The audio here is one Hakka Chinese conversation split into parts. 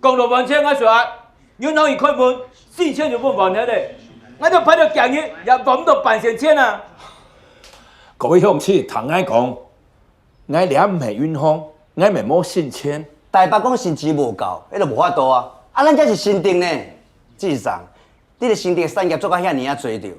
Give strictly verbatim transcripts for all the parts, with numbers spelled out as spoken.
講到還錢，𠊎說啊，銀行一開門，信錢就分還忒咧。𠊎兜排到今日，也還毋到半仙錢啊！各位鄉親，聽𠊎講，𠊎這毋係銀行，𠊎乜無信錢。台北講信資無夠，該就無法度啊！啊，咱這是新竹呢，先生，你个新竹產業做到遐爾仔濟條，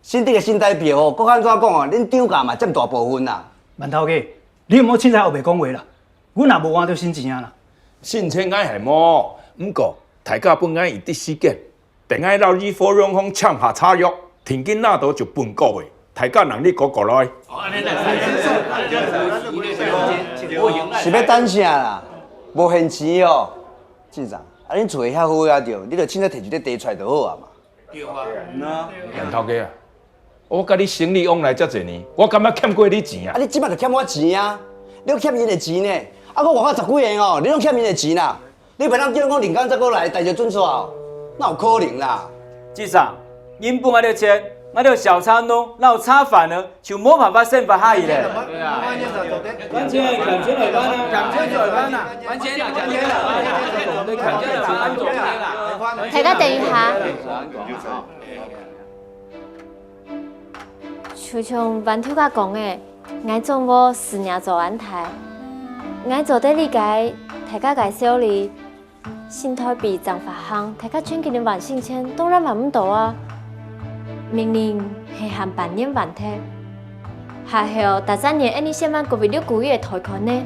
新竹个新台票哦，講按怎講啊，恁張家嘛佔大部分啦。萬頭家，你毋好凊彩烏白講話啦，阮也無換到新錢啊啦。信錢𠊎係無，毋過大家分𠊎一息時間， 等𠊎摎李福榮宏簽下車約，定金拿到就分各位，大家努力過過來。是欲等啥啦？無現錢哦，先生。啊，恁厝裡遐好啊，著，你就凊彩提一塊地出來就好啊嘛。楊頭家啊，我佮你生理往來遮濟年，我敢有欠過你錢啊？啊，你這擺就欠我錢啊！你欠𪜶个錢呢？啊，我活到十幾年哦，你攏欠𪜶个錢啦！ 你袂當叫人講另工再過來，代誌就準煞哦，哪有可能啦？先生，你分𠊎兜錢，𠊎兜小茶農摎茶販仔就無辦法生活下去咧。還錢，還錢來辦啊！還錢來辦啊！還錢來辦啊！還錢來辦啊！大家等一下。 就像萬頭家講个，𠊎總無事業做恁大。𠊎做得理解大家个愁慮，新台幣正發行，大家存幾多萬信錢，當然還毋到啊。明年係還半年還忒，下後逐隻月恁呢先還各位六個月个貸款呢。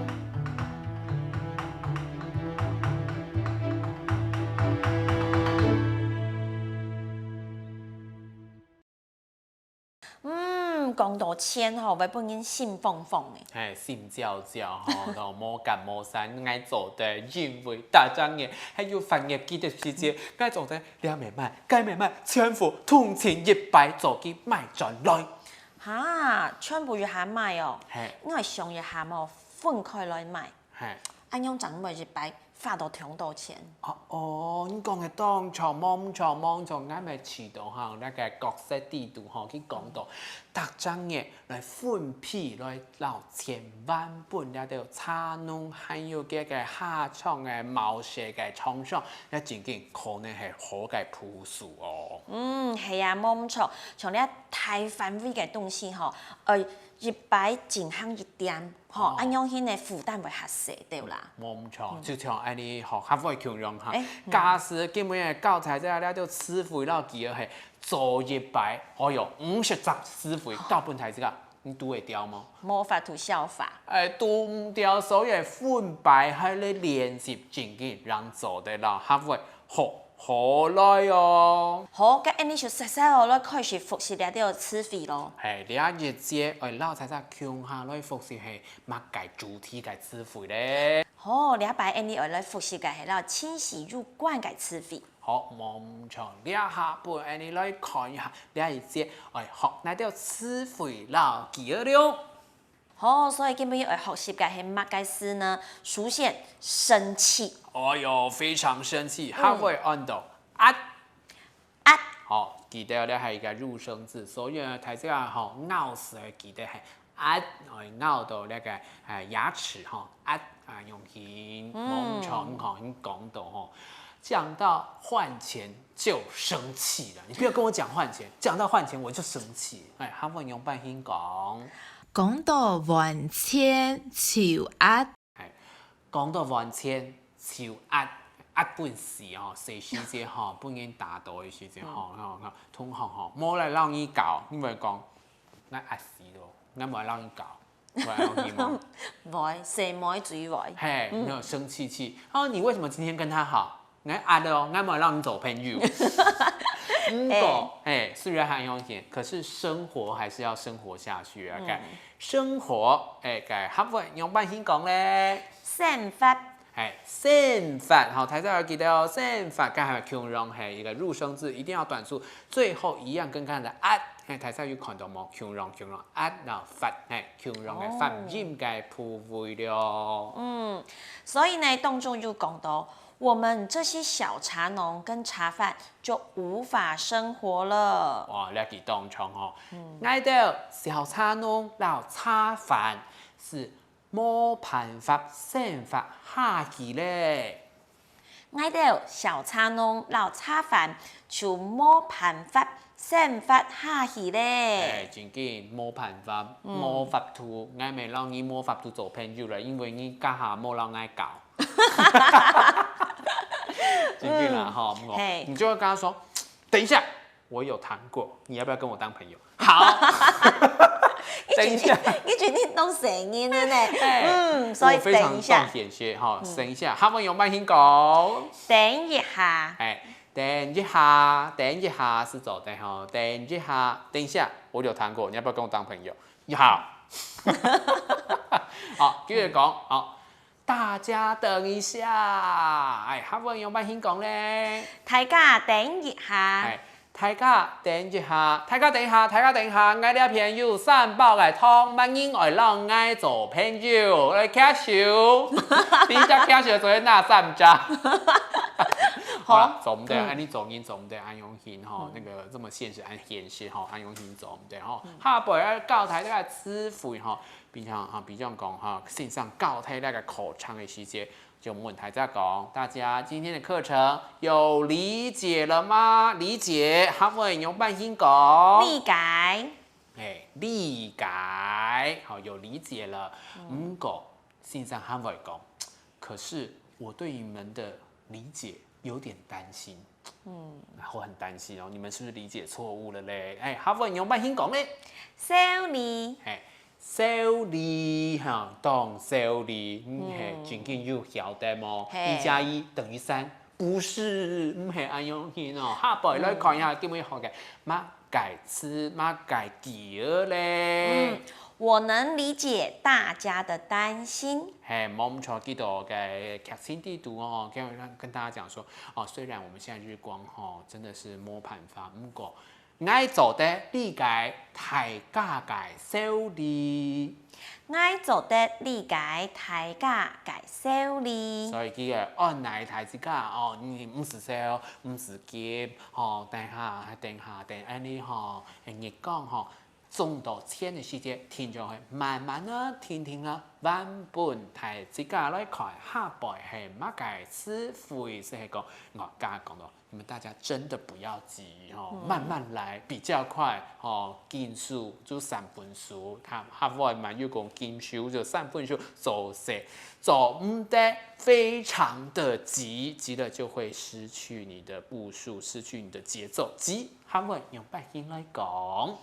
嗯，講到錢吼，會分人心慌慌个。嘿，心焦焦吼，都無結無煞，𠊎做得，因為逐隻月還有還月个時節，𠊎做得這乜買，該乜買，全部統統一擺做佢買轉來。哈，全部一下買哦，嘿。𠊎想一下無，分開來買。 嘿。恁樣正毋會一擺花到當多錢。哦，哦，你講个當著，無毋著，無毋著，𠊎乜試著哈，該个角色制度吼，佢講到，逐隻月來分批來摎錢還分這兜茶農，還有該个下場个貿易个廠商，這正經可能係好个步數哦。嗯，係啊，無毋著，像這大範圍个東西吼，呃，一擺進行一點， 吼，哦。恁樣形个負擔會較細兜啦。無毋著，嗯。就像恁呢吼，較會共樣哈。欸，嗯。假使今晡日教材這兜詞彙摎句仔係做一擺，哎喲，五十隻詞彙教分大自家，你堵會牢無？無法度消化。欸，堵毋牢，所以分擺還來練習，正經正做得摎較會 好，好來哦。好，該恁呢就煞煞哦，來開始複習這兜詞彙咯。嘿，這一節愛摎大家共下來複習係麼个主題个詞彙咧？好，這擺恁呢愛來複習个係摎情緒有關个詞彙。好，無毋著，這下分恁呢來看一下，這一節愛學哪兜詞彙摎句仔了。 好，所以今晡日愛學習个係麼个字呢？首先，生氣。哎喲，非常生氣，嗯。客話會講到「齧」。齧。好，記得這係一個入聲字，所以呢，大自家吼，咬字愛記得係「齧」，愛咬到該个，呃，牙齒吼，「齧」啊，用音，嗯。無毋著，你看，你講到吼，講到還錢就生氣了。你不要跟我講還錢，講到還錢我就生氣。欸，客話仰般形講？ 講到還錢就齧。欸，講到還錢就齧，齧分死吼，細時節吼，分人打到个時節吼，嗯。吼，吼，同學吼，無來摎你搞，你會講，𠊎齧死咯，𠊎無來摎你搞，無來摎你嘛。會，細妹最會。嘿，嗯。你有生氣氣，哦，你為什麼今天跟他好？ 𠊎齧了哦，𠊎無愛摎你做朋友。毋過，欸。嘿，雖然還有錢，可是生活還是要生活下去啊，嗯。該生活，欸，該客話仰般形講咧？生活。嘿，生活，吼，大家要記得哦，生活，該還有共樣，嘿，一個入聲字，一定要短促，最後一樣跟剛才的齧，嘿，大家有看到無？共樣，共樣，齧，然後活，嘿，共樣个發音个部位了。哦。嗯，所以呢，當中有講到， 我們這些小茶農跟茶販就無法生活了。哇，這句當長吼。嗯。𠊎兜小茶農摎茶販係無辦法生活下去咧。𠊎兜小茶農摎茶販就無辦法生活下去咧。哎，真緊，無辦法，無法度，𠊎乜摎你無法度做朋友了，因為你這下無摎𠊎搞。真緊啦，吼，毋過，嘿。你就會跟他說，等一下，我有糖果，你要不要跟我当朋友？好。等一下。你決定當細人了呢。哎，嗯，所以我非常等一下。重點些哈，等一下，客話用慢慢講。等一下。哎，等一下，等一下是做得吼，等一下，等一下，我有糖果，你要不要跟我当朋友？好。好，繼續講，好。大家等一下，哎，客話用慢慢講咧。大家等一下。哎，大家等一下，大家等一下，大家等一下，𠊎這片有三包个糖，麼人愛摎𠊎做朋友，來舉手。第一隻舉手做得拿三隻。好啦，好。做毋得，嗯。恁樣做人做毋得，恁樣形吼，嗯。那個這麼現實，恁現實吼，恁樣形做毋得吼。嗯。下背愛教大家个詞彙吼， 比方哈，比方講哈，先生教大家个課程个時節，就問大家講，大家今天的課程有理解了嗎？理解，客話用慢慢講。理解。哎，理解，好，有理解了。嗯。毋過，先生還會講，可是我對你們的理解有點擔心。嗯。我很擔心哦，你們是不是理解錯誤了咧？哎，客話用慢慢講咧。受理。哎， 受理哈，當受理，嗯，係，嗯。正經有曉得無？係。一加一等於三，不是，毋係恁樣形哦。下背來看一下，嗯。今日學个麼个詞，麼个句仔咧？嗯，我能理解大家的擔心。係，無毋著，幾多个劇情底肚哦，跟，跟大家講說，哦，雖然我們現在日光吼，真的是無辦法，毋過 𠊎做得理解大家个受理。𠊎做得理解大家个受理。所以佢个安慰大自家哦，你毋使愁，毋使急，吼，等下，等下，等恁樣吼，日光吼，種到田个時節，停落去，慢慢啊，停停啊，還分大自家來看下背係麼个詞彙，係講，𠊎剛剛講到 你們大家真的不要急哦，嗯。慢慢來比較快哦。緊手就三分熟，佢客話嘛有講緊手就三分熟，做事做毋得非常的急，急了就會失去你的步數，失去你的節奏。急，客話用慢慢來講。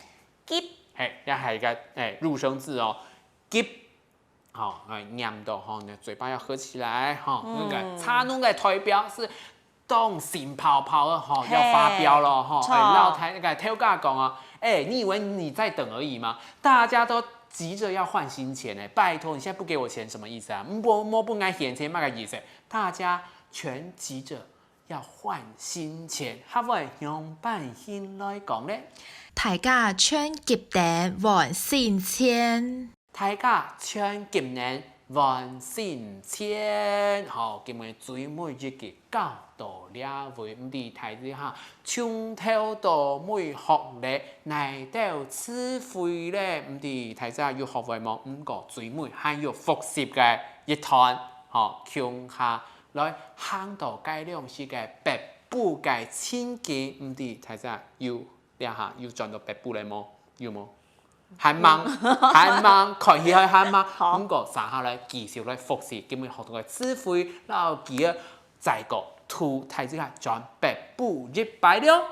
急。係，這係一個，哎，入聲字哦，急。 吼，哎，唸到吼，你的嘴巴要合起來，吼，嗯。那個茶農个代表是當心泡泡个，吼，係，要發飆了，吼，著。哎，老太，那個頭家講啊，哎，你以為你在等而已嗎？大家都急著要換新錢呢，拜託，你現在不給我錢什麼意思啊？無，無分𠊎現錢麼个意思？大家全急著要換新錢，客話用慢慢來講咧。大家全急等換新錢。 大家全急等換新錢，吼，今日最尾一句教到這位，毋知大家哈，從頭到尾學了哪兜詞彙咧？毋知大家有學會無？毋過最尾還有複習个一段，吼，共下來行到該量時个北部个情景，毋知大家有，這下有轉到北部了無？有無？ 還吂，還吂，看起來還吂。好。毋過，接下來繼續來複習今日學到个詞彙，摎句仔，再過渡大自家轉北部一擺了。